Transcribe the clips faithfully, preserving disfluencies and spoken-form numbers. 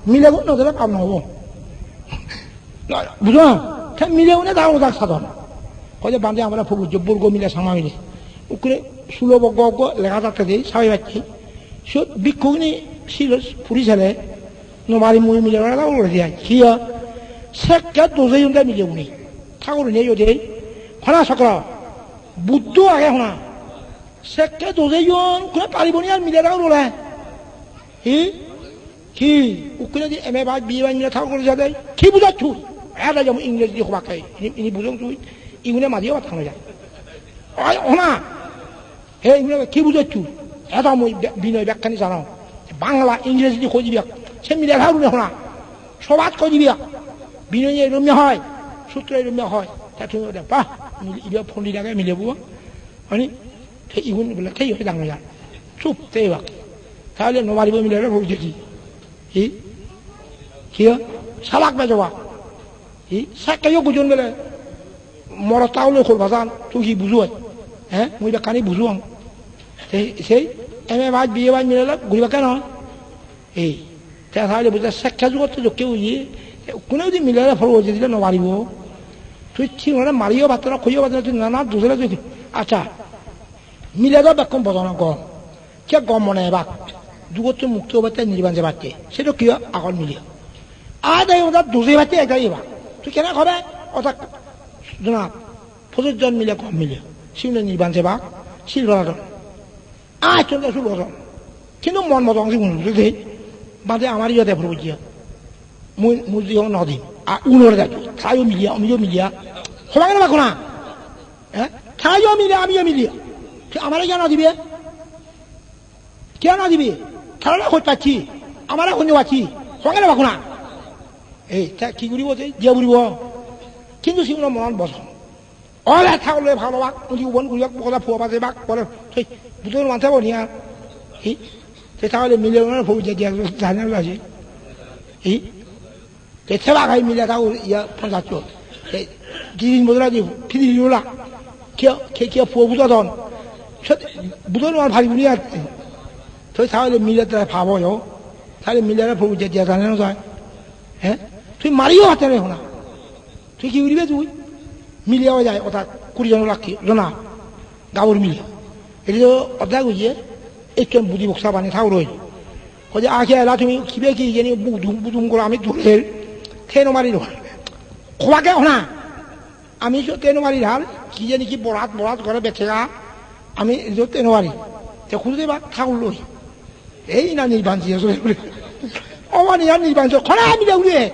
Milegun no dele pap no obo. Bujo na? Te milegune da odak sadon. Hoide bhante amare pogojje borgo mile, Changma mile. Ukkure sulo boggo boggo lega jatte de, sabi bacche. Siyot bhikkhugune silo puri sele, no pari mui mile ora ora diya. Hiya? Sekke dojeyon de milegune. Thagurune yo de. Hona sokro. Buddho age hona. Sekke dojeyon, ukkure paribo ni ar mile da ora? Hi? Hi? Ukkuredi M A pass, B A pass mile thakur guri jade. Hi bujacchu? Eda jemon Ingreji di hobakke. Ini, ini bujong tui. Igune madiyo bat hano ja. Oi, ona. He, igune hi bujacchu? Eda mui be-, binoy bekkani jano. Bangla, Ingreji di hoi dibi ak. Se mile thakur ne hona. Sobat hoi dibi ak. Binoy e romme hoi. Sutro e romme hoi. Ta tumi ode, bah, mile, ibe phondi lage mile buo. Ani? Te igun bole, te igun dangor ya. Chup, te ibak. Tahole no paribo mile re bhoi jedi. Hi? Hi? Salak bejoba. Hi? Sakke yo gujon bole. Morot ta olo khol bajan, tui hi bujo ai? He? Mui bekkani bujo ang. Te sei, M A pass, B A pass mile le guribakke no? Ei, te sale bujhe sekke jugot to jokke oye, te ikkune jodi milere poroje dile no paribo. Tui thik mane mariyo patte na, hoiyo patte na, tui nana dusore tui. Accha, mile do bekkun bojono gom. Ke gom mone ebak. Jugottun mukto obatte nirban jebatte. Se do kiyo agon mile. Ade oda duse batte eda ebak. Tui kena hobe? Oda jona. Pojoj jon mile gom mile. Siune nirban jebak. Sil baradon. Ai, chonde sul bojon. Kintu mon motong sigun de. Bade amar iyot de puro bujjiya. Mui, mui jiyong no dim. A, unore dagi. Tayo miliya, amiyo miliya. Hobang na bakuna? Eh? Tayo miliya, amiyo miliya. Te amare kiya no dibe? Kiya no dibe? Tarare hoj pacchi. Amare hoj no pacchi. Hobang na bakuna? Ei, ta ki guribo te? Diya guribo. Kintu sigun mon bojon. Ole thagullo bhalo bak, undi ubon guri bak, bogoda phuo baje bak, bole, thoi, budon mante boni ar. Hi? Te thagule mile unore phuo je je jane la ji. Hi? Te theba gai mile thagur iya ponjaj chot. Te di din bodora di, phidi yola. Kiya, kiya, kiya phuo budon. Sot, budon mar bhari buni ar. Thoi thagule mile tara phabo yo. Thagule mile ra phuo je je jane no jai. He? Tui mariyo hate re hona. Tui hi guribe tui? Mile oi jai, otak kuri jon lakki, jona. Gabur mile. Edi do odak oye, ekjon budi boksa bani thagur oi. Hoje, "A, ke ela tumi kibe ki jeni budum budum gora ami durer, te no mari do." Kobake hona. Ami jo te no mari hal, ki jeni ki borat borat gore bechega, ami jo te no mari. Te khul deba thagur loi. Ei na nirban jiye sole bole. Oba ni ya nirban jiye, khona ami de ure.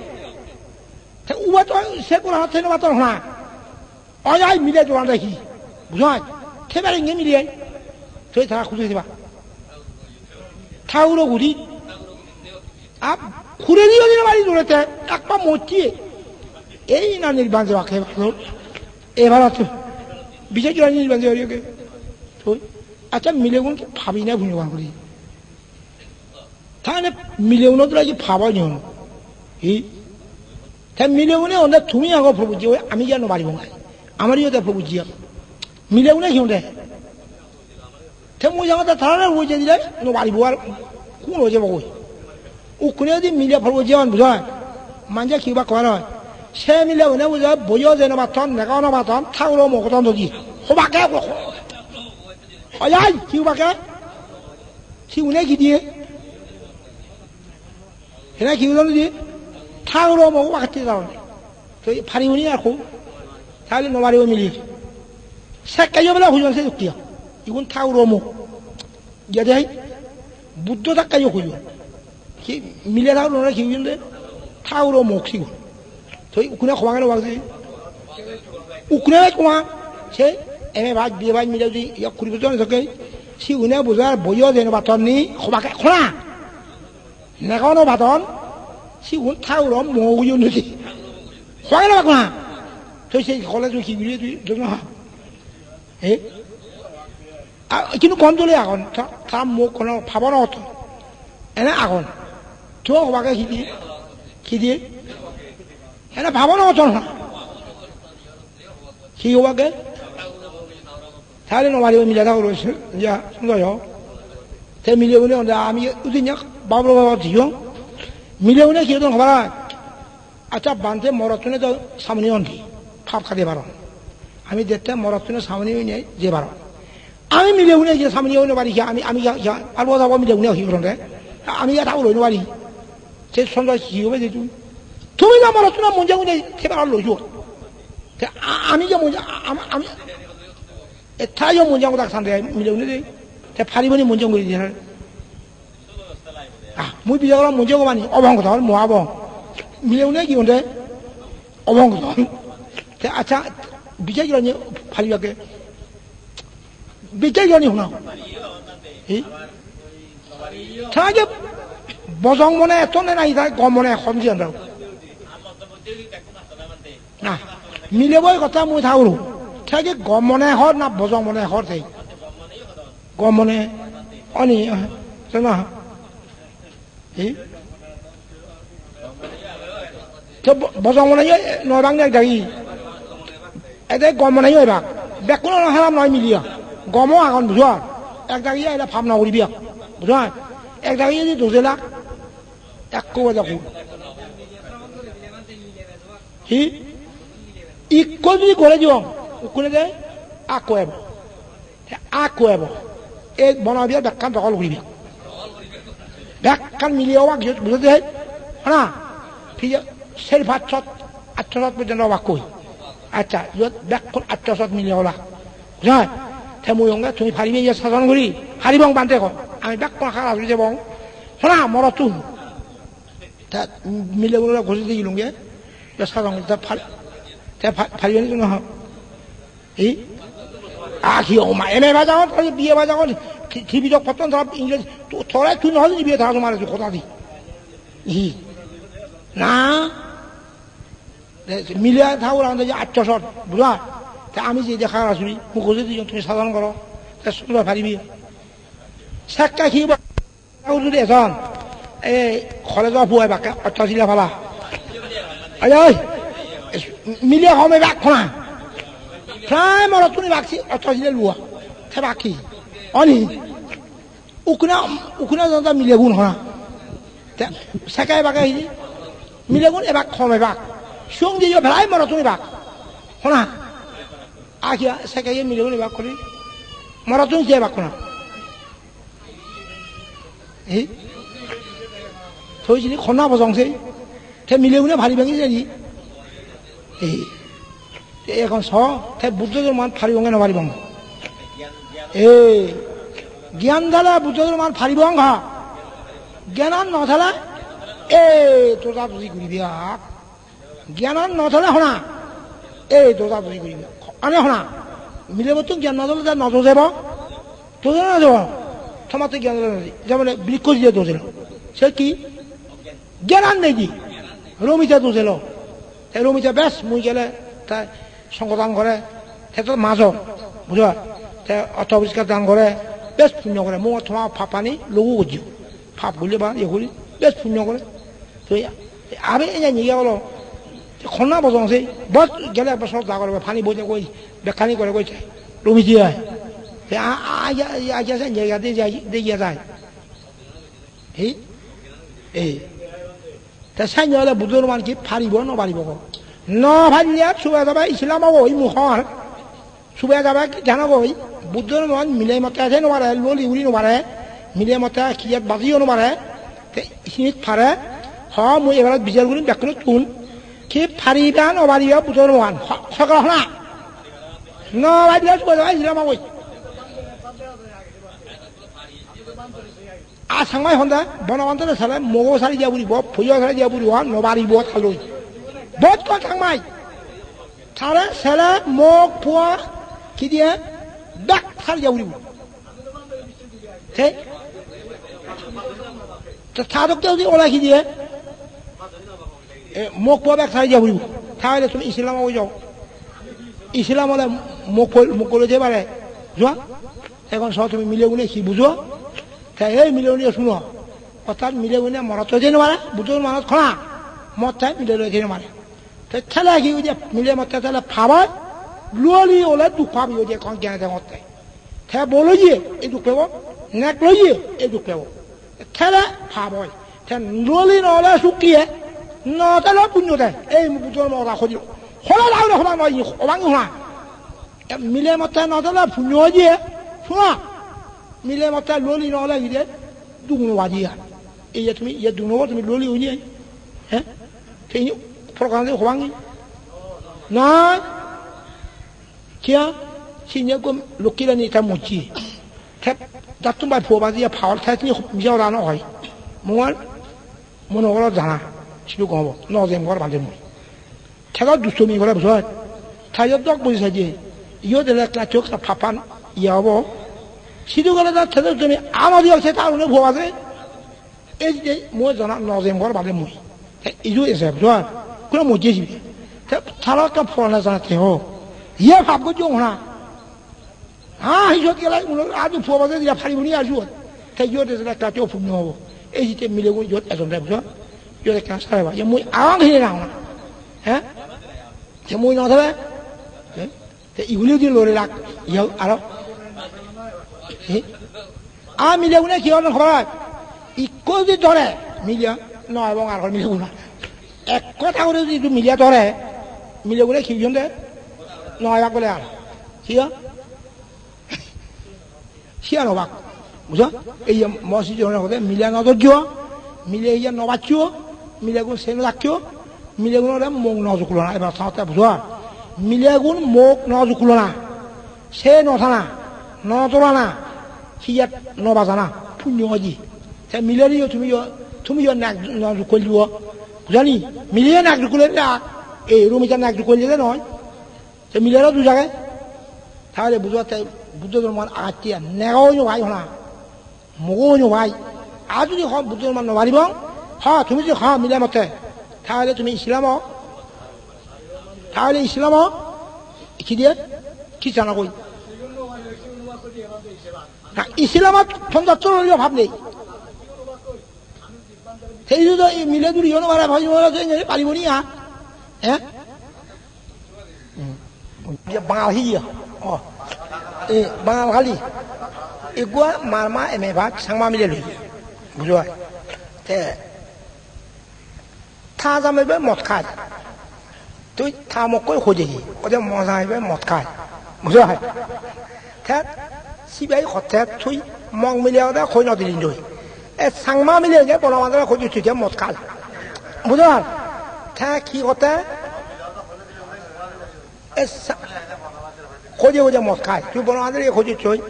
Te uba to se pura te no bator hona. Oi ai mile dogan de hi. Bujhai. Te bare nge mile ai. Toi tara khuje diba. Thauro guri. Ab khure diyo dino mari dore te. Ekpa mochi. Ei na nirban je bakhe balo. Ebar ato. Bijay jora nirban je ori oke. Toi. Accha mile gun ki phabi na bhunyo guri. Tane mileunot lagi phaba nyon. Hi? Te mileune honde tumi ago Prabhu ji, ami ja no paribo ngai. Amar iyot Prabhu ji. Mileune hi honde? Te mui jang te tarare uje dile no paribo ar kun uje bogoi. Ukkune di mile Prabhu ji on bujoi. Manje ki ba koro. Se mileune bujoi boyo jeno baton, nega no baton, thaguro mogoton dogi. Hobake ko. Oyai, ki bake? Siune hi diye? Hene hi hodon di? Thaguro mo wakatte daron. To pari uni akho. Thale no paribo mile. Sekke yo bela hujon se dukkiya. Igun thaguro mo. Jade hai. Buddho takka yo hujon. Ki mile thaguro na hi hujon de? Thaguro mo sigun. Toi ukkune hobang elo bang si. Ukkune bai kuma. Se M A pass, B A pass mile di ya kuri bojon sokke. Siune bujar boyo jeno baton ni hobake khona. Negono baton. Sigun thaguro mo uyo nudi. Hobang elo bang kuma. Toi se college ki guri tui dona. Eh? A, kintu kom dole agon, ta, ta mok kono pabo no oton. Ene agon. To hobake hi di? Hi di? Ene pabo no oton. Hi hobake? Thale no paribo mile thaguro, ya, sundo yo. Te mile une onda ami udinyak bablo baba diyo. Milegune hi hodon hobar oi? Accha, bhante, morottune do samani on di, pap hade paron. Ami dette morottune samani oine je paron. Ami milegune je samani oi no pari, ami, ami ya, ya, albo jabo milegune hi goron re? Ami ya thakur oi no pari. Se sonjay hi hobe je tumi? Tumi do morottune monjang oine te paron loijo. Te a-, ami je monjang, a-, am-, ami, e, ta yo monjang odak sande milegune de. Te paribo ni monjang guri diye. Ah, mui bijak olong monjang obani, obong hodon, mo obong. Milegune hi honde? Obong hodon. Te accha, bijak olong ni paribakke. Bijak olong ni huna. Hi? Ta je bojong mone etton ne nahi ta gom mone hon jiyan dao. Na, milebo ei hoda mui thauro. Te hi gom mone hor na bojong mone hor te? Gom mone. Oni, eh, te na. Hi? Te bo-, bojong mone yo noi bang ne ek dagi. Ede gom mone yo ebak. Bekkun ono harap noi miliya. Gomo agon bujo. Ek dagi ele pap no guribiya. Bujo? Ek dagi ele dojela. Ekko bojong. Hi? Ikko judi gore diyong, ikkune de akko ebo. Te akko ebo. Ei bono biya bekkan dokhol guribe. Bekkan mili obak jiyot bujode hai. Hana? Pije ser pachshot, atshot porjonto obak koi. Accha, jiyot bekkun atshot mili ola. Bujhai? Te mui honge tumi paribe iye sason guri. Paribong bhante ko. Ami bekkun hara guri jebong. Hona morottun. Ta milegunore goji di ilunge. Te sason guri te par-, te pa-, paribe ni tumi ho. Hi? A hi o ma, M A pass agon, tara B A pass agon, T-, T V dok potton tara English, to-, tore tui no hojini B A tara tomare tui hoda di. Hi? Na? Te mile thaur agon je atshot, bujha? Te ami je dekha asuri, mui goji diyon tumi sason goro, te sudra paribi. Sakka hi ba? Ujure ejon, ei college-o pua ebakke Ottasila pala. Oi, oi, mile hom ebak hona. Prai morottun ebak si Ottasila lua. Te bak hi? Oni. Ukuna, ukuna jonta milegun hona. Te seke ebakke hi? Milegun ebak hom ebak. Song diyo prai morottun ebak. Hona. Akia seke ye milegun ebak kori. Morottun je ebak hona. Ei? Toi sini honna bojong sei. Te milegune pari bangi jani. Ei. Te ekhon so, te Buddho dhormoan paribong ne no paribong? Ei. Gyan thale Buddho dhormoan paribong ha. Gyanan no thale, ei, toja toji guribe ak. Gyanan no thale hona. Ei doja doji guribe. Ane hona. Milebottun gyan no thale ta no dojebo. Doja no dojebo. Tomatte gyan thale no dojebo. Jemon brikko je dojelo. Se hi? Gyanan nei di. Romite dojelo. Te romite bes mui gele ta songo dan gore. Te to majo. Bujo? Te otto poriskar dan gore. Bes punyo gore. Mui toma papani logu gojjo. Pap gule ba ye gule. Bes punyo gore. To ya, abe enya nyiya olo. Te honna bojong sei, bot gele ekbar sot jagor be, pani boje goi, bekkani gore goi te. Lumi diye ai. Te a, a, a, a, a, a, se nyiya de, de, de, ya jai. Hi? Ei. Te senne ole Buddho dhormoan hi paribo, no paribo go? No parile sube jabe Islam obo, oi mukhor. Sube jabe jano goi, Buddho dhormoan mile motte ase no pare, loli uri no pare, mile motte kiyet bajiyo no pare, te sinit pare, ho mui ebarat bichar gurim bekkunottun, hi pariba no pariba Buddho dhormoan, ho-, hokka hona. No parile sube jabe Islam goi. A Changmai honde, Bonobhante sele mogo sari diya puribo, puyo sari diya puribo, no paribo ta loi. Bot ko Changmai. Tare sele mok pua hi diye, bek sari diya puribo. Te? Te ta dokke jodi ola hi diye? E, mok pua bek sari diya puribo. Tahole tumi Islam oi jao. Islam ole mok pua, mok pua loi jei pare. Jua? Ekhon so tumi milegune hi bujo? Te ei milegune suno. Orthat milegune morot loi jei no pare, Buddho dhormoanot hona. Motte mile loi jei no pare. Te thele hi oye, mile motte thele pap oi, loli ole duk pap oye, ekhon gyan degongotte. Te bo loye, ei duk pebo, nek loye, ei duk pebo. Thele pap oi. Loli no ole suk ye, no tele punyo de. Ei Buddho dhormo hoda hoi dilo. Hola dagore hoda noi, hobangi hona. E mile motte no tele punyo oye, suna. Mile motte loli no ole gide, duguno baji ar. Ei je tumi, ye duguno tumi loli oye. He? Te ini program de hobangi. Na. Kiya, sinye gom Lokki Rani ta mojje. Te dattun bai pho baji ya phawal te tini mija ora no hoi. Mongol mono goro jana, sidu gom obo, no jem gor bande mui. Te do dustumi gore bujoi. Ta yo dok buji saje. Yo dele ekla chok ta papan iya obo. Sidu gole da te dustumi ama diyo se ta une pho baje. Ei je mui jana no jem gor bade mui. Te idu ese, bujo? Kuno mojje jibe. Te tara ekka purana jana te ho. Ye pap gojjong hona. Ha, hi jot gela, uno aju pho bade dia phari buni aju. Te jot ese ekka te punyo obo. Ei jite mile gun jot ejon de, bujo? Jot ekka sare ba. Ye mui awang hine na hona. He? Te mui no thebe? He? Te iguli di lori lak, yau aro. Hi? A mile gune hi hon hobar? Ikko di dore, mile no ebong ar hon mile gune. Ekko ta guri di mile dore, mile gune hi hon de? No ebak bole ar. Hi hon? Siyan obak. Bujo? Ei ye mo sijonor hoide mile no dojjo, mile iye no baccho, milegun se no dakko, milegun ole mok no jukulona, ebar saotte bujo? Milegun mok no jukulona, se no thana, no dorana, siyat no bajana, punyo oye. Te mile yo tumi yo, tumi yo nak no jukul dibo. Bujani? Mile yo nak jukule na, ei rumi ta nak jukul diye noi. Te milero duj age. Tahole bujo te Buddho dhormor agatte nega oino bhai hona. Mogo oino bhai. Ar jodi hon Buddho dhormo no paribong, ha, tumi jodi ha mile motte, tahole tumi Islam o, tahole Islam o, ki diye? Ki jana koi? Na, Islam ot ponjattor holiyo bhab nei. Te idu do ei mile duri ono bara bhai mora je ne paribo ni a? Eh? Hmm. Ye Bangal hi ya? Oh. E Bangal hali. Igua marma eme bak Changma mile lui. Bujo ai. Te ta jame be mot khai. Tui ta mokkoi hoje hi, ode mo jai be mot khai. Bujo hai? Te sibai hotte tui mok mile ode hoi no dilin doi. E Changma mile je bono madre hoje tui je mot khai. Bujo hai? Te ki hotte? E sa-, hoje hoje mot khai. Tui bono madre hoje tui.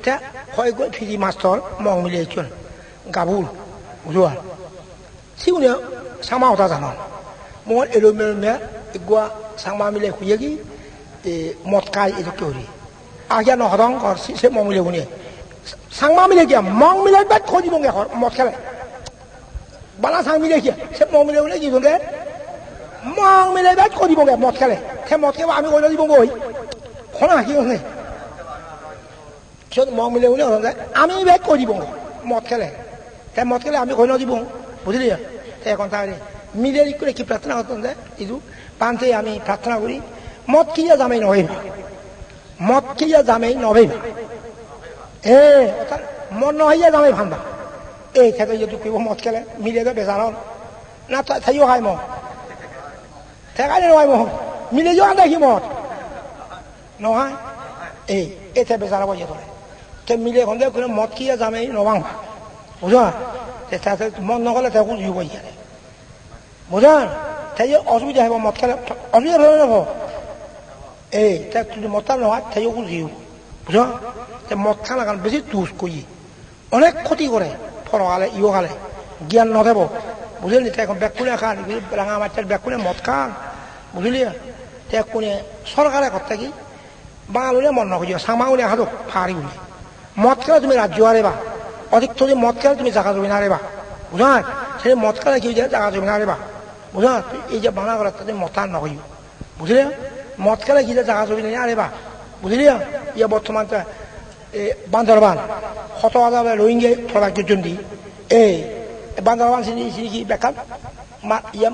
Te hoi goi piji mastor mok mile chun. Gabur. Bujo hai? Sigune Changma hoda janon. Mui elo melo me igua Changma mile huye gi, e, mot khai edokke guri. Agia no hodong gor si-, se mok mile gune. Changma mile giya, mok mile bet hoi dibonge hor, mot khele. Bana Chang mile giya, se mok mile gune gi donde. Mok mile bet hoi dibonge mot khele. Te mot khele ami hoi no dibonge oi. Hona hi hone. Siyot mok mile gune olode, ami bek hoi dibong, mot khele. Te mot khele ami hoi no dibong, bujili? Te ekhon tahole mile ikkune hi prarthona gotton de, idu, Bhante ami prarthona guri, mot khiye jamei no hoiba. Mot khiye jamei no hoiba. E, orthat mot no hoiye jamei phanba. Ei, te do iye duk hoibo mot khele, mile do bejaron. Na, ta-, taiyo hai mot. Te khai no hai mot. Mile yo anda hi mot. No hai? Ei, ete bejara boje tole. Te mile honde kune mot khiye jamei no bang. Bujo? Te ta, te mot no khele te huji boje. Bujo? Te yo osubidha hebo mot khele, osubidha hebo no hebo. Ei, te tui mot ta no hai, te yo huji hebo. Bujo? Te mot khana gan besi dus koi. Onek khoti gore, porokale, ihokale, gyan no thebo. Bujili? Te ekhon bekkune khan, ranga machchar bekkune mot khan. Bujili? Te ekkune sorkare hotte ki, Bangalune mot no gojo, Changmagune hadok, pahari gune. Mot khele tumi rajyo areba, odik todi mot khele tumi jaga jomin areba. Bujhon? Se mot khele hi oye, jaga jomin areba. Bujhon? Ei je bana goratte tumi mot no gojo. Bujile? Mot khele hi je jaga jomin areba. Bujile? Iya bortoman te e, Bandarban, hoto hajar Rohingya probaj gojjon di. E, Bandarban sini, sini hi bekkan? Ma, iya,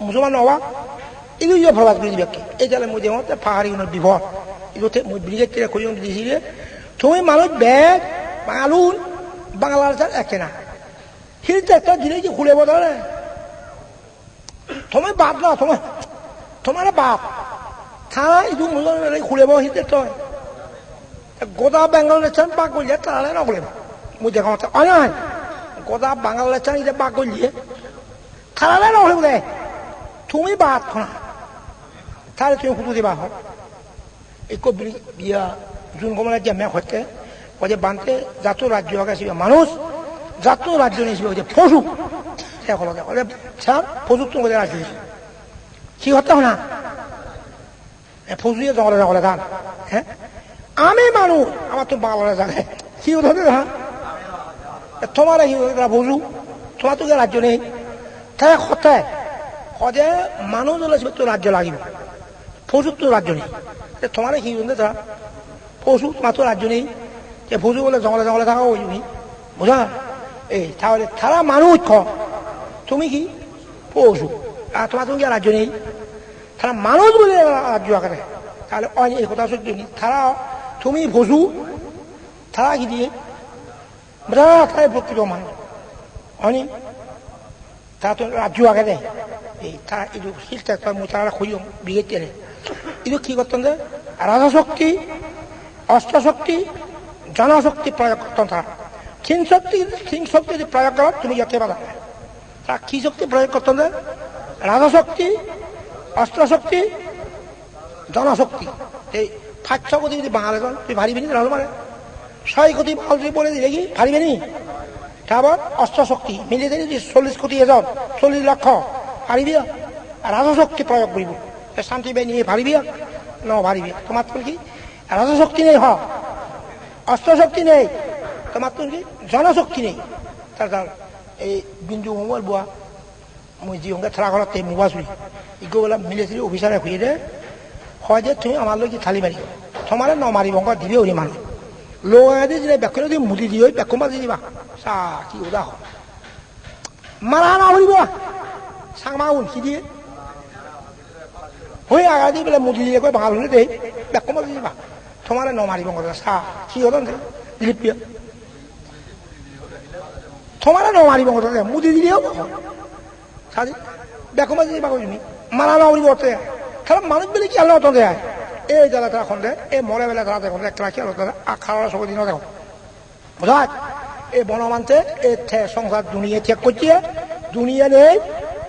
Musolman no oba? Idu iyo probaj gori dibakke. Ei jale mui degongotte pahari gunor bipod. Idu te mui brigade tere koyong di sile. Tumi manuj bek, Bangalun, Bangladesh ar ekkena. Hill Tractor dile ki hulebo tare? Tumi bad na, tumi, tomare bad. Tara idu mujungedi hulebo Hill Tractor. Goda Bangladesh-an bak golle tarare no hulebo. Mui degongotte, oi noi. Goda Bangladesh-an ide bak golle tarare no hulebo de. Tumi bad hona. Tare tumi hudu diba ho? Ikko bri-, biya, jun gomala jemme hotte, hoide Bhante, jatto rajyo age sibe manuj, jatto rajyo nei sibe hoide posu. Te holo de, hoide sir, posuttun hoide rajyo nei. Hi hotte hona? E, posuye jongole jongole than. He? Ami manuj, amattun Bangladesh age. Hi hotte than? E, tomare hi hotte tara posu? Tomattun ki rajyo nei? Te hotte, hoide manuj ole sibettun rajyo lagibo. Posuttun rajyo nei. Te tomare hi hoyonde tara? Posu, tomattun rajyo nei. Te posu bole jongole jongole thago hoyoni. Bujha? Ei, tahole tara manuj hon. Tumi hi? Posu. Ar tomattun ki rajyo nei? Tara manuj bole rajyo agede. Tahole oi ei hoda sojjo ni. Tara, tumi posu, tara hi diye? Birat hai prokito manuj. Oni? Tattun rajyo agede. Ei ta idu Hill Tractor mui tara hoyong brigade-re. Idu hi gotton de? Raja shokti, ostro shokti, jana shokti proyog gotton tara. Tin shokti, tin shokti jodi proyog goro, tumi iyotte pada. Ta hi shokti proyog gotton de? Raja shokti, ostro shokti, jana shokti. Ei pachsho koti jodi Bangal ejon, tumi paribe ni lalo mare? Soi koti Bangal jodi bole dile ki paribe ni? Tabor ostro shokti, military jodi chollish koti ejon, chollish lokkho, paribe? Raja shokti proyog goribo. Te shanti bahini paribe? No paribe. Tomattun ki raja shokti nei ho? Ostro shokti nei. Tomattun ki jana shokti nei. Tar tar ei Bindu Mongol bua Mui jiyonge tara ghorotte muba suri. Ikko bole military officer-e hoye de, hoy je, "Tumi amar loi hi tali mari? Tomare no maribong, dibe uri manuj. Logedi jine bekkune jodi mudi diye, bekkun baji jiba." Sa, hi hoda ho? Mara no puribo. Changmagun hi diye? Hoi agadi bole mudi diye koi Bangal hule de, bekkun baji jiba. "Tomare no maribong," sa, hi hodon de? Dilip piya. "Tomare no maribong," de, mudi dile obo. Sadi, bekkun baji jiba goi tumi. Mara no puribo te. Tara manuj bile ki Allah hoton de ai. Ei jala tara honde, ei more bele tara de honde, ekkla ki Allah hoton de, a khara sogo dino de. Bujhaj? Ei bono manje, ei te songsar duniya tyag gocche, duniya nei,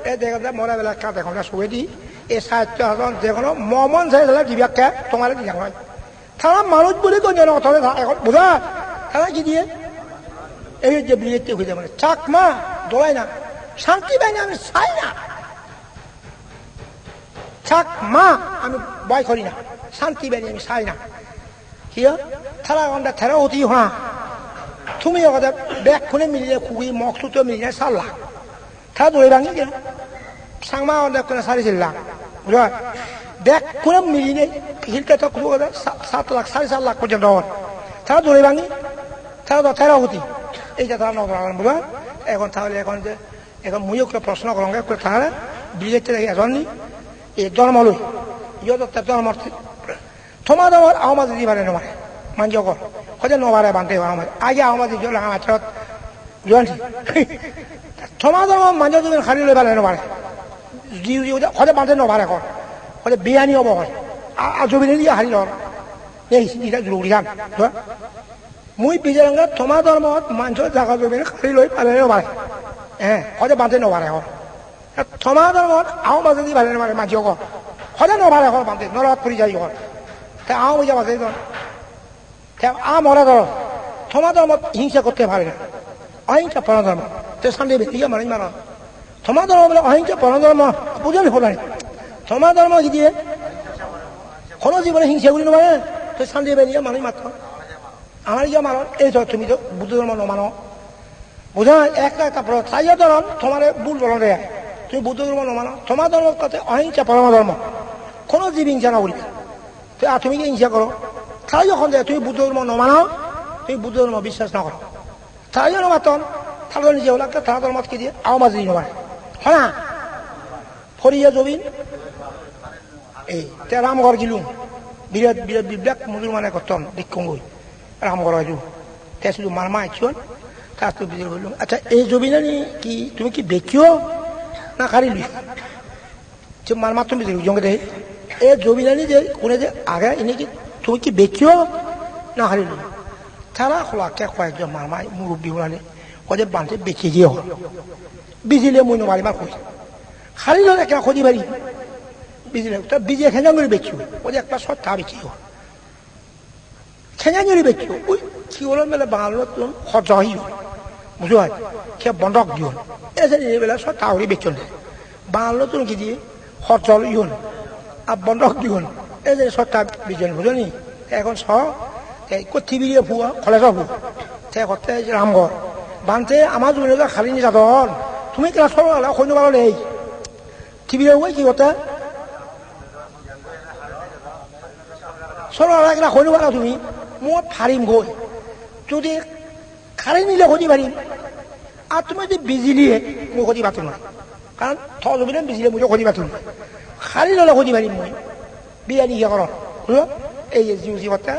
ei dega jai more bele ekka de honde sogo di, ei sahitto hajon je hono momon se jala dibakke, tomare diyang noi. Tara manuj bile gonye no tore ta-, ekhon bujha? Tara hi diye? Ei je bile ette hoide mane, Chakma, dolai na. Shanti bahini ami sai na. Chakma, ami bhoi gori na. Shanti bahini ami sai na. Kiya? Tara honde tero koti ha. Tumi honde bekkune milinei, Kuki, Mok, Sutro milinei sar lakh. Ta dole bangi gelo. Changma honde ekkore sari ser lakh. Bujho? Bekkune milinei Hill Tractor-o honde sa-, sat lakh, sari sat lakh porjonto hon. Ta dole bangi, tara do tero koti. Ei je tara no doran, bujho? Ekhon tahole ekhon je, ekhon mui ekko proshno goronge, ekko tara brigade-e ejon ni, ei dhormo loi. Iyot te dhormo Toma dhormot Aho maje di pare no pare? Manje hor. Hoide no pare Bhante Aho maje. Age Aho maje jor langa matrot. Bujon ji. Toma dhormot manje jobin hari loi pare no pare? Ji, ji, hoide Bhante no pare hor. Hoide biyani obo hor. A, a jobin di hari lor. Ei, ita jururi gan. Mui bijaranga toma dhormot manje jaga jobin hari loi pare no pare? Eh, hoide Bhante no pare hor. Toma dhormot Aho maje di pare no pare manje hor. Hoide no pare hor Bhante, norok puri jai hor. Te Aho maje maje don. Te Aho mora dhormo. Toma dhormot hingsa gotte pare na. Ahingsa poro dhormo. Te sande bediya mane maro. Toma dhormo bole ahingsa poro dhormo. Bujhon hola ni? Toma dhormo hi diye? Hono jibone hingsa guri no pare. Te sande bediya mane matto. Amar iya manon, ei to tumi to Buddho dhormo no mano. Bujho na, ekta ekta pro-, taiyo dhoron, tomare bhul bolon de. Tumi Buddho dhormo no mano. Toma dhormo hotte ahingsa poromo dhormo. Hono jib hingsa no guriba. Te ar tumi ki hingsa goro? Taiyo hon de, tumi Buddho dhormo no mano, tumi Buddho dhormo biswas no goro. Taiyo no maton, tara nije hola, tara dhormot hi diye, Aho maje di no mane. Hona? Poriya jobin. Ei, te Ramghor gilung. Birat, birat biblak Musulmane gotton, dekkongoi. Ramghor gilung. Te sudu mar ma ecchon. Atto bidire hoilung, "Accha, ei jobinani hi tumi hi bechcho na hari loiyo?" Se mar mattun bidire hoilung de, "Ei jobinani je hone je age, ini hi tumi hi bechcho na hari loiyo?" Tara hola ke hoyekjon mar mai murubbi hulani, hoide, "Bhante, bechche jeye hor. Bijile mui no parim ar hoi. Hari lole ekkena hoi di parim. Bijile, ta bije henjan guri bechcho?" Hoide, "Ekka sotta bechche hor." Henjan guri bechcho? Ui, hi holo bele Bangalore tun horjo oyon. Bujo? Ke bondok diyon. Ese ni bele sotta guri bechchon de. Bangalore tun hi di horjo oyon. A bondok diyon. Ese sotta bechchon, bujo ni? Te ekhon so, te ikko Tibire puo, college-o puo. Te hotte je Ramgor. "Bhante, ama jobinani hali ni jadon. Tumi class four wala hoi no paro nei." Tibire oi hi hotte? Sorkare ekkena hoi no paro tumi, mui parim hoi. Jodi hali nile hoi di parim. Ar tumi jodi bijile, mui hoi di parim na. Karon to jobinot bijile mui hoi di parim na. Hali lole hoi di parim mui. Biyani hi goron? Bujo? Ei je juji hotte.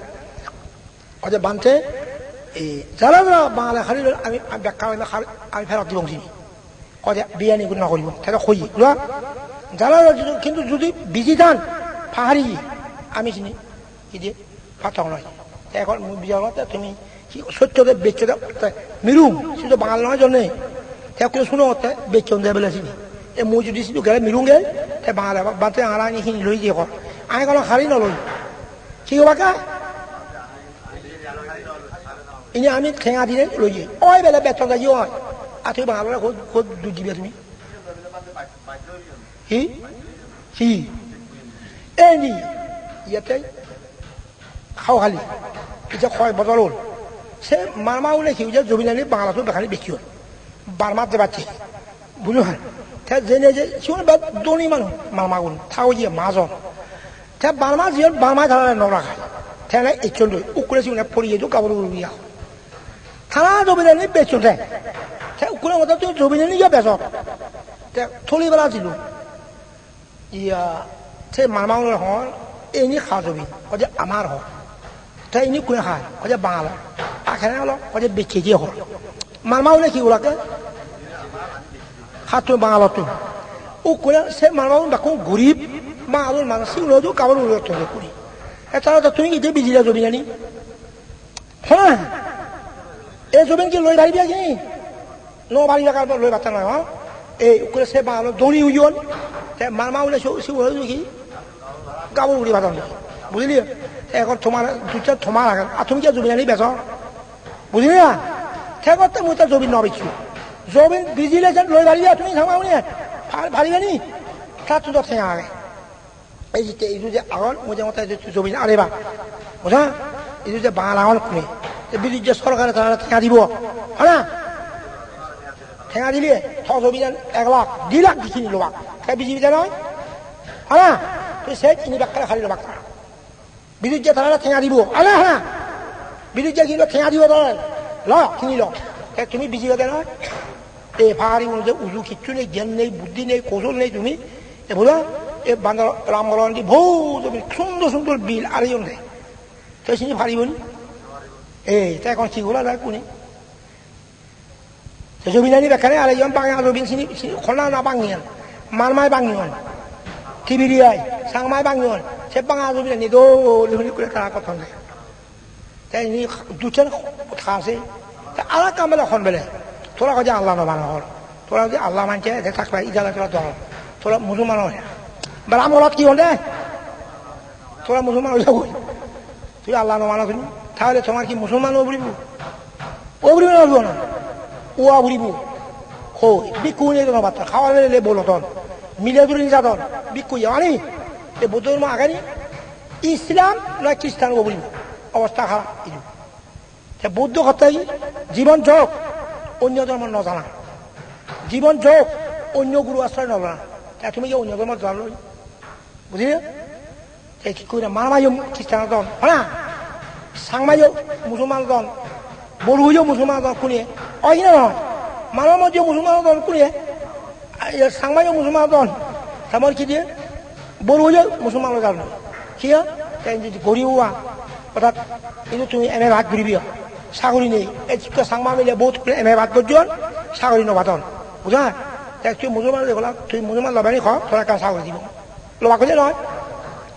Hoide, "Bhante, ei jara jara Bangale hali loi, ami, ami bekka, ami hali, ami ferot dibong sini." Hoide, "Biyani guri no guribo." Te hoye, "Jara jara jodi, hintu jodi biji than, pahari, ami sini hi di pattong noi." Te ekhon mui bijor mote tumi hi sotto de bechcho de, te mirung, sidu Bangal noi jonne. Te ekku suno te bechchon de bele sini. E mui jodi sidu gele mirunge, te Bangale, "Bhante, ara ini hini loi jeye hor. Ami hono hali no loi." Hi hobak? Ini ami tenga dine loye. Oi bele beton gaji oi. Ar tui Bangalore hot, hot duj dibe tumi? Hi? Hi? Eni. Iyete. Hao hali. Ije hoi bojor ol. Se mama ule hi uje jobinani Bangalottun bekkani bechchon. Burmat jebatte. Bujo han. Te jene je, sigun bek dhoni manuj, Burmagun, thago je majon. Te Burma jiyon, Burma tara no rakhai. Te ne echchon doi, ukkure sigun poriye do gabur guri ya. Tara jobinani bechchon te. Te ukkure hoda tui jobinani yo bejor. Te tholi bela jilo. Iya, se Burmagunore hon, "Ini ha jobin?" Hoide, "Amar hor." "Te ini hune hai?" Hoide, "Bangalor." "A hene olo?" Hoide, "Bechche jeye hor." Burmagune hi golakke? Hattun Bangalottun. Ukkune se Burmagun bekkun gorib, Bangalor manuj sigun odu kabor uri ottun kuri. E tara to tumi ide bijile jobinani? Hona, e jobin hi loi paribe ki? No paribe, karbon loi patta noi, ha? Ei ukkure se Bangalo dhoni oyon, te Burmagune se, se oyon ki? Gabur guri padon. Bujili? Te ekhon tomar, duitta tomar age. Ar tumi hi jobinani bejo? Bujili na? Te gotte mui te jobin no bechchi. Jobin bijile sen loi paribe tumi, Burmagune? Pa-, paribe ni? Tattun to tenga age. Ei je, idu je agon, mui je hotte idu jobin areba. Bujo? Idu je Bangal agon kune. Te bidejje sorkare tara tenga dibo. Hona? Tenga dile, to jobinan ek lakh, di lakh di kini lobak. Te bijibe de noi? Hona? Tui se kini bekkani hali lobak. Bidejje tara tenga dibo. Hona, hona? Bidejje kini tenga dibo tara. Lo, kini lo. Te tumi bijibe de noi? E pahari gun je uju kichchu nei, gyan nei, buddhi nei, kousol nei tumi. E bola, e bandar Ramgolondi bhou tumi sundor sundor bil areyon de. Te sini paribo ni? E, te ekhon hi gola jai kuni? Te jobinani bekkani areyon, banga jobin sini, sini honna na bangiyan. Marmai bangiyon. Tibiri ai, Sangmai bangiyon. Se banga jobinani dol huli huli guri tara gotton de. Te ini duchan thase. Te ara kamela hon bele. Tora hoje Allah no mano hor. Tora hoje Allah manche, te takla ijala tora dol. Tora musulman hoy. Bala amolot hi honde? Tora musulman hoy jagoi. Tui Allah no mano tui. Tahole tomar hi musulman o buribo? O buribo na buribo na? O buribo. Hoi, bikku ne no batta. Khawa le le boloton. Mile duri ni jadon. Bikku yani. E Buddho dhormo ageni. Islam na Christian o buribo. Obosta harap idu. Te Buddho hotte hi? Jibon jok, onyo dhormo no jana. Jibon jok, onyo guru asroy no lona. Te tumi je onyo dhormo jana loi. Bujile? Te hi koi na, Marmayo Christian don, hona? Sangmayo Musulman don. Boruyo Musulman don kune? Oi na no? Marmayo Musulman don kune? Ai, Sangmayo Musulman don. Tamor ki diye? Boruyo Musulman don. Kiya? Te indi gori uwa. Orthat, idu tumi ene rag guribiya. Saguri nei. Ei jikko Changma mile bohut guri M A pass gojjon, saguri no padon. Buja? Te tui Musolman le hola, tui Musolman lobe ni ho, tore ekkan saguri dibo. Lobak hoye noi?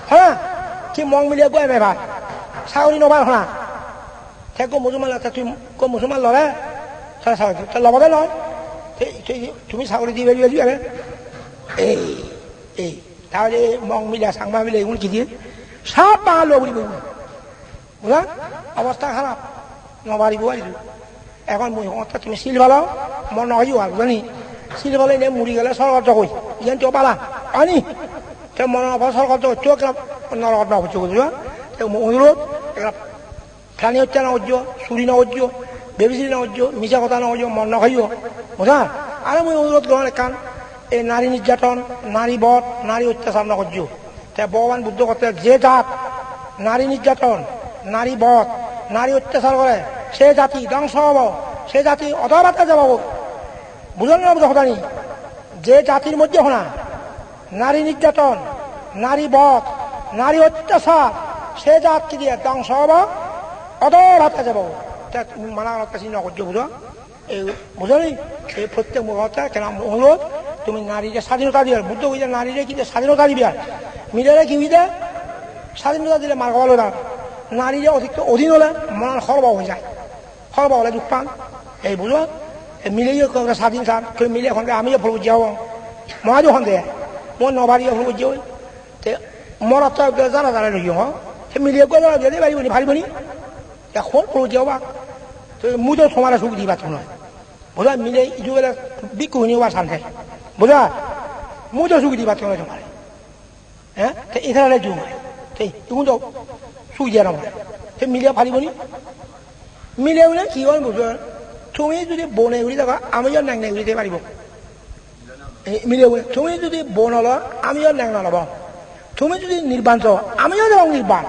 Hona? Tui Mong mile ekko M A pass. Saguri no par hona? Te ekko Musolman le, te tui ekko Musolman lobe? Tore saguri dibo. Te lobode noi? Te, te, tumi saguri dibe, dibe, dibe. Ei, ei. Tahole Mong mile, Changma mile, igun ki diye? Sob Bangal loi guri boibo. Buja? Obosta harap. No paribo ar idu. Ekhon mui hotte tumi sil palo, mon no hoyo ar, bujani? Sil pale ine muri gele sorgot jogoi. Iyan to bala. Ani? Te mon no palo sorgot jogoi, to ekla norogot no pojjo, buja? Te mui onurot, ekla prani hotta no gojjo, suri no gojjo, bebisiri no gojjo, misa hotta no gojjo, mon no hoyo. Buja? Are mui onurot goron ekkan, ei nari nirjaton, nari bodh, nari ottachar no gojjo. Te Bhogoban Buddho hotte je jat nari nirjaton, nari bodh, nari ottachar gore, se jati dhongso obo, se jati odhogate jebo. Bujon na bujo hodani? Je jatir moddhe hona nari nirjaton, nari bodh, nari ottachar, se jat ki diye dhongso obo, odhogate jebo. Te tumi mana gorot te sini no gojjo, bujo? Ei, bujo ni? Ei prottek muhurte ekkena onurot, tumi narire sadinota dibar. Buddho hoide narire ki de sadinota dibar. Milere ki hoide? Sadinota dile mar gobalo na. Narire odhikto odhin ole monan horbo hoi jai. Horbo ole duk pan. Ei bujo? Ei mileyo ekko sadin san. Koi mile honde amiyo probojje obong. Moiyo honde. Mo no pariyo probojje oi. Te morot to jara jara loiyo ho. Te mile ekko jara jara paribo ni, paribo ni? Te hon probojje obak. Te mui do tomare suk di pattung noi. Buja, mile idu gele bhikkhu hini obar sante. Buja? Mui do sugi di pattung noi tomare. Eh? Te itara le jum. Te igun do sugi di aram. Te mile paribo ni? Mile une ki hon bujo? Tumi jodi bone guri daga, ami yo neng neng guri de paribo. Eh, mile une, tumi jodi bon olo, ami yo neng nang obo. Tumi jodi nirban so, ami yo debong nirban.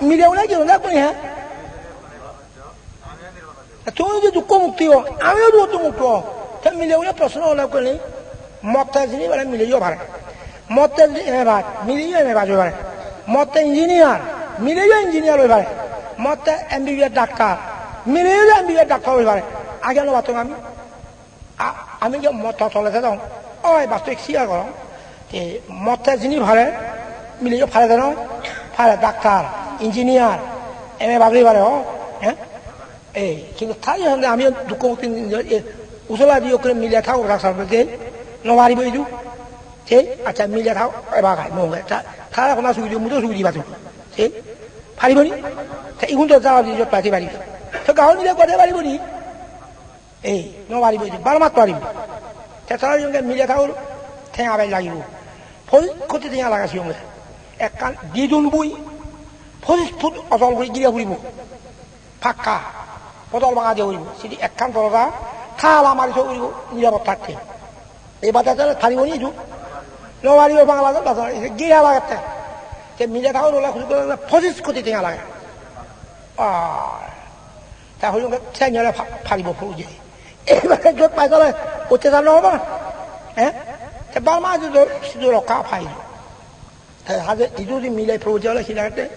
Mile une ki hon, he? Tumi jodi dukko mukti o, amiyo dukko mukti o. Te mile une proshno ole kuni, motte jini pare, mileyo pare. Motte jini M A pass, mileyo M A pass oi pare. Motte engineer, mileyo engineer oi pare. Motte M B B S doctor, mileyo M B B S doctor oi pare. Age no pattung ami. A-, ami je motte tole thedong. Oi, bastobik siyar gorong. Te motte jini pare, mileyo pare de noi? Pare, doctor, engineer, M A pass oi pare, o, eh? Ei, hintu tai honde ami dukko mukti, e, usola di okkore mile thakur daktar bede, no paribo idu. Sei, accha, mile thakur eba gai, mo gai, ta, tara hona sugi di, mui do sugi di batu. Sei, paribo ni? Ta igun do jala di jot pati paribo. To gahor mile gode paribo ni? Ei, no paribo idu, Burmat paribo. Te tara yonge mile thakur tenga bai lagibo. Poi koti tenga laga siyonge. Ekkan didun bui, pojis foot ojol guri gire puribo. Pakka. Podol banga diye guribo. Sidi ekkan doroja tala mari tho guribo, nirapot thakke. Ei bade tale paribo ni idu? No paribo, Bangladesh bade, ei gira lagette. Te mile thakur ole hudu gole pojis koti tenga lage. Ah. Ta hoyonge seni ole pa-, paribo puje. Ei bade jot pai tale ottechar no obo? Eh? Te Burma idu do sidu rokka pai. Te haje idu di mile puje ole hi lagette?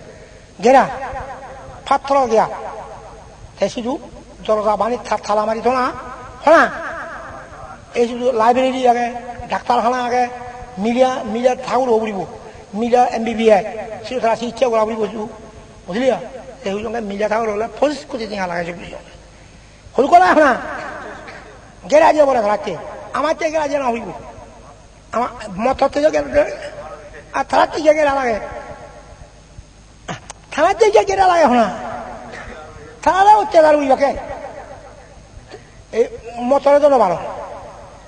Gera. Pattoro gera. Te sidu doroja bani ta-, tala mari thona. Hona? Ei sidu library age, daktarhana age, mile, mile thakur o puribo. Mile M B B S. Sidu tara sikkha gora puribo sidu. Bujiliyo? Te hoyonge mile thakur ole pojis koti tenga lage sidu. Huru kola hona? Gera diye bole taratte. Amatte gera diye no hoibo. Ama mototte jo gera, ar taratte je gera lage. Taratte je gera lage hona. Tara ottechar guribo ke. Ei motore do no paro.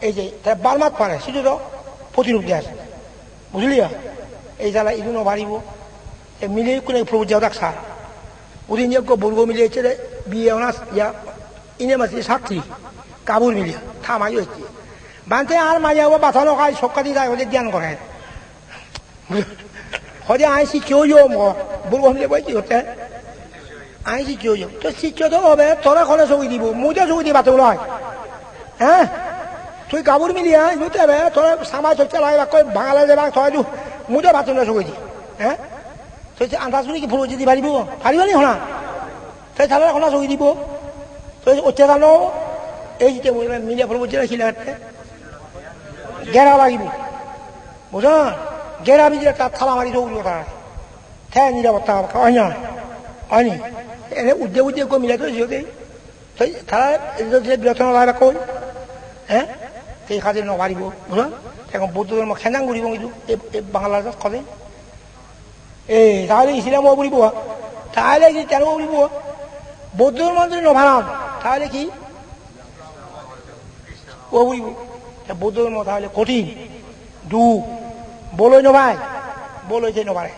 Ei je, te Burmat pare, sidu do protirup de ase. Bujiliyo? Ei jala idu no paribo. Te mile ikkune puro jao dak sa. Udin ekko burgo mile ecche de, B A honours ya, ine masi satri, kabur mile, thamai ecche. Bhante ar maya o bata no khai, sokka di dai, ode dhyan gore. Hoide ai sicche oyom go, burgo mile boi di hotte. Ai sicche oyom. To sicche to obe, tore hone sogi dibo, mui to sogi diba to loi. He? Tui gabur mili ai, idu tebe, tore sama chocche lage, bakkoi Bangale je bak, tore idu, mui to bathroom na sogi di. He? Tui je andas guri ki puro jodi paribo? Paribo ni hona? Tui tale hona sogi dibo? Ei ottechar no, ei je mui mile pore bujje na hila hette. Gera lagibo. Bujon? Gera bidire ta tala mari dogribo tara. Te nirapotta obo, oi na? Oi ni? Ene ujje ujje ekko mile to jiyode. Te tara ejo je biroto no lagebe koi. He? Te kaje no paribo. Bujon? Te ekhon Buddho dhormo khenan guribo idu. E, e Bangladeshot kode. Ei, tahole Islam o puribo. Tahole Islam o puribo. Buddho dhormo jodi no paron, tahole hi? O puribo. Te Buddho dhormo tahole kothin, duk, boloi no pai, boloi te no pare.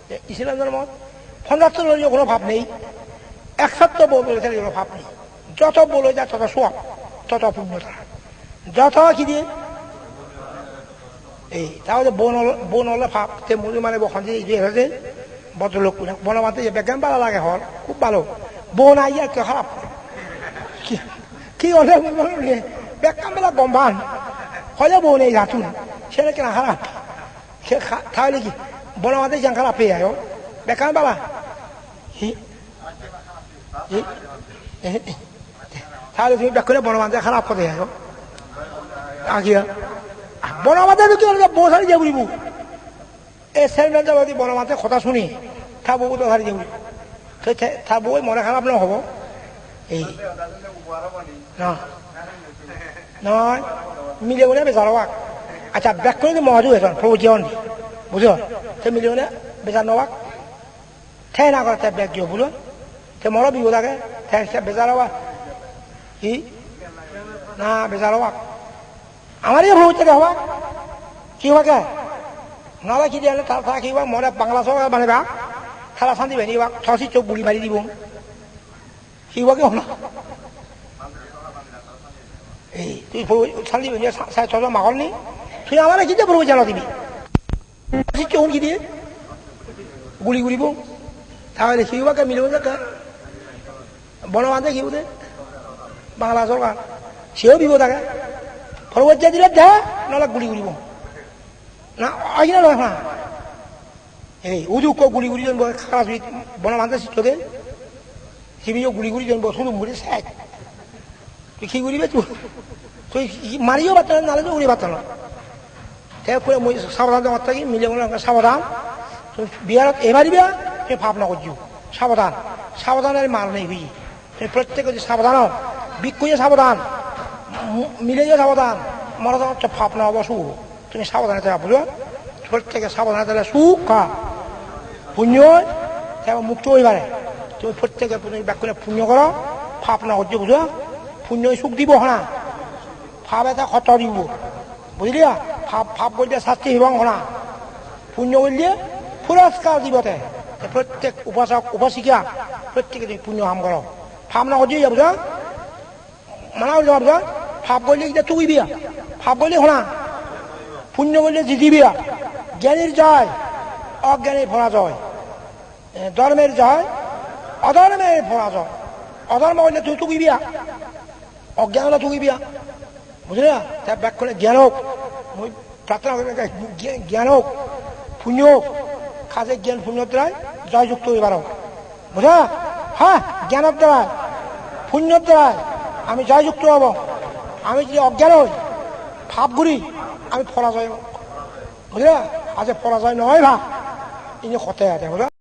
Te Islam dhormo ponchattoro hono pap nei, ekshotto boloi thele hono pap nei. Joto boloi ja, toto suab, toto punyo tara. Joto hi diye? Ei, tahole bon ol-, bon ole pap, te mui mane bo honde idu ese je, bodolok kuna. Bonobhante je bekkan bala lage hor, hub balo. Bon aiye ekka harap. Hi, hi ole mui mane bekkan bala gom pan. Hole bon ei jatun. Sere kena harap. Ke kha-, tahole hi? Bonobhante jan harap peye ayo. Bekkan bala. Hi? Hi? Eh, eh. Tahole tumi bekkune Bonobhante harap hode ayo. Agiya. Bonobhante to ki hole bo sari je guribo. E chairman jodi Bonobhante hoda suni, ta bo to sari je guribo. Te, te, ta bo more harap no hobo. Ei. Na. Noi. Mile gune bejar obak. Accha, bekkune to modu eton, proboje on. Bujo? Te mile gune bejar no obak. Te na gore te bek jo bulo. Te moro bipod age, te se bejar oba. Hi? Na, bejar oba. Amare bhut te hoba. Hi hoba ke? Nala hi diye ta, ta hi hoba, more Bangla sorkar baneba. Tara santi beni ba, thosi chok guli mari dibo. Hi hoba ke hona? Ei, tui puro santi beni sa, sa, thoso magor ni. Tui amare hi diye puro jalo dibi. Sicche un hi diye? Guli guribo. Tahole hi obakke mile obakke? Bonobhante hi hoide? Bangla sorkar. Seyo bipod age. Porobojje dile de, nole guli guribo. Na, oi na noi na? Ei, udu ekko guli guri don bo, khara suri Bonobhante sicche de. Sibeyo guli guri don bo, sudum guri sej. Tui hi guribe tui? Tui hi mariyo patto na, nale tui guri patto na. Te kore mui sabodan jongor tagi, mile mone sabodan. Tui biharot ei pariba, tui pap no gojjo. Sabodan. Sabodan ar mar nei hoye. Tui prottek gojjo sabodan o. Bikkuye sabodan. Mu-, mileyo sabodan. Moro to pap no obo su. Tumi sabodane theba, bujo? Protteke sabodane thele suk ha. Punyo oi, te mukto oi pare. Tumi protteke tumi bekkune punyo goro, pap no gojjo, bujo? Punyo oi suk dibo hona. Pape te hoto dibo. Bujiliya? Pap, pap golle sasti hibong hona. Punyo golle puraskar dibo te. Te prottek upasok, upasika, protteke tumi punyo ham goro. Pap no gojjo, bujo? Mana guri jawab do, pap golle ida tugibiya. Pap golle hona. Punyo golle jidibiya. Gyanir joy, ogyanir porajoy. Eh, dhormer joy, odhormer porajoy. Odhormo golle tui tugibiya. Ogyan ole tugibiya. Bujhile na? Te bekkune gyan ok. Mui prarthona guribe, gyan, gyan ok, punyo ok. Kaje gyan punyor darai joyjukto oi paro. Bujo? Ha, gyanor darai, punyor darai ami joyjukto obo. Ami jodi ogyan oi, pap guri, ami porajoy obo. Bujhile? Aje porajoy noi pap. Ini hote age, bujo?